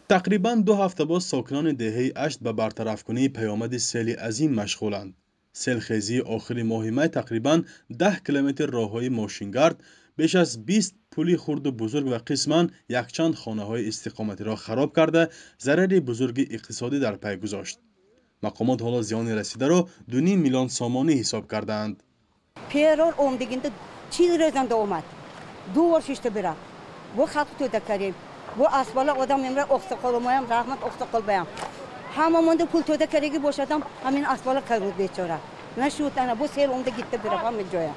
Тақрибан 2 ҳафта боз сокинони деҳаи Ашт ба бартарафкунии паёмади сели азим машғуланд. Селхезии охири моҳи май тақрибан 10 километр роҳҳои мошингард, беш аз 20 пули хурду бузург ва қисман якчанд хонаҳои истиқоматиро хароб карда, зарари бузурги иқтисодӣ дар пай гузошт. Мақомот ҳоло зиёни расидаро 2,5 миллион сомонӣ ҳисоб кардаанд. Перор омдигинда 40 рӯзанда омад, ду бор шишта бира бо халқ тӯда кардем, бо асбала одам мемра. Оқсоқоломоям раҳмат, оқсоқолбаям ҳама монда пул тӯда кардаги бошадам. Ҳамин асбала каруд, бечора нашуд. Ана бо сел омда гитта бира ҳама ҷоя.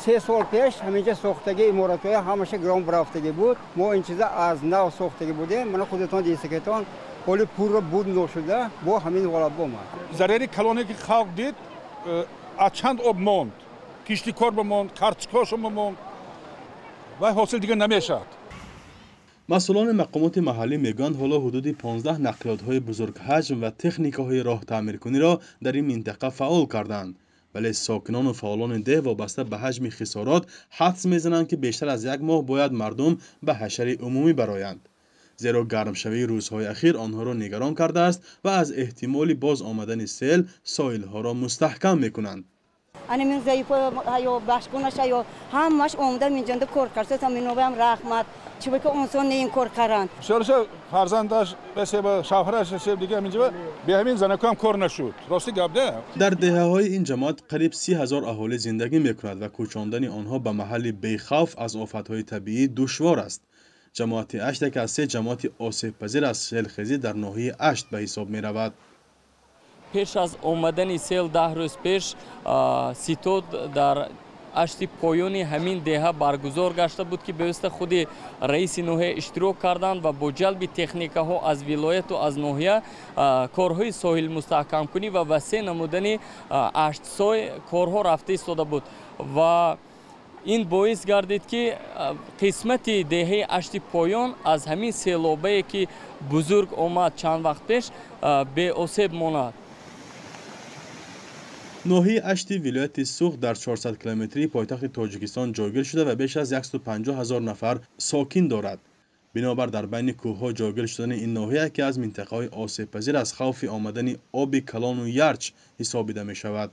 3 сол пеш ҳаминҷа сохтаги иморатҳоя ҳамаша гирон бурафтагӣ буд. Мо ин чиза аз нав сохтагӣ будем. Мана худатон дидисакетон, ҳоли пурра буд ношуда, бо ҳамин ҳолат бомад. Зарари калоне ки халқ дид, аз чанд об монд, киштикор бимонд, картошкошо бимонд ва ҳосил дигар намешавад. Масъулони мақомоти маҳаллӣ мегӯянд, ҳоло ҳудуди 15 нақлиётҳои бузургҳаҷм ва техникаҳои роҳтаъмиркуниро дар ин минтақа фаъол карданд, вале сокинону фаъолони деҳ вобаста ба ҳаҷми хисорот ҳадс мезананд, ки бештар аз як моҳ бояд мардум ба ҳашари умумӣ бароянд, зеро гармшавии рӯзҳои ахир онҳоро нигарон кардааст ва аз эҳтимоли боз омадани сел соҳилҳоро мустаҳкам мекунанд. Ана мин заифо ҳаё, башкунаша ё, ҳамаш омда минҷанда кор кард. Миноваям раҳмат, чунки онсон не ин кор каранд. Бисёриша фарзандаш расеба, шавҳараш расеб, дига ҳаминҷа бе ҳамин занакам кор нашуд, рости гап да. Дар деҳаҳои ин ҷамоат қариб 30 000 аҳолӣ зиндагӣ мекунад ва кӯчондани онҳо ба маҳалли бехавф аз офатҳои табиӣ душвор аст. Ҷамоати Ашт яке аз се ҷамоати осебпазир аз селхезӣ дар ноҳияи Ашт ба ҳисоб меравад. Пеш аз омадани сел, 10 рӯз пеш, ситод дар Ашти поёни ҳамин деҳа баргузор гашта буд, ки бевосита худи раиси ноҳия иштирок карданд ва бо ҷалби техникаҳо аз вилояту аз ноҳия корҳои соҳилмустаҳкамкунӣ ва васеъ намудани Аштсой корҳо рафта истода буд ва ин боис гардид, ки қисмати деҳаи Ашти поён аз ҳамин селобае, ки бузург омад чанд вақт пеш, беосеб монад. Ноҳияи Ашти вилояти Суғд дар 400 километрии пойтахти Тоҷикистон ҷойгир шуда ва беш аз 150 ҳазор нафар сокин дорад. Бинобар дар байни кӯҳҳо ҷойгир шудани ин ноҳия, яке аз минтақаҳои осебпазир аз хавфи омадани оби калону ярч ҳисобида мешавад.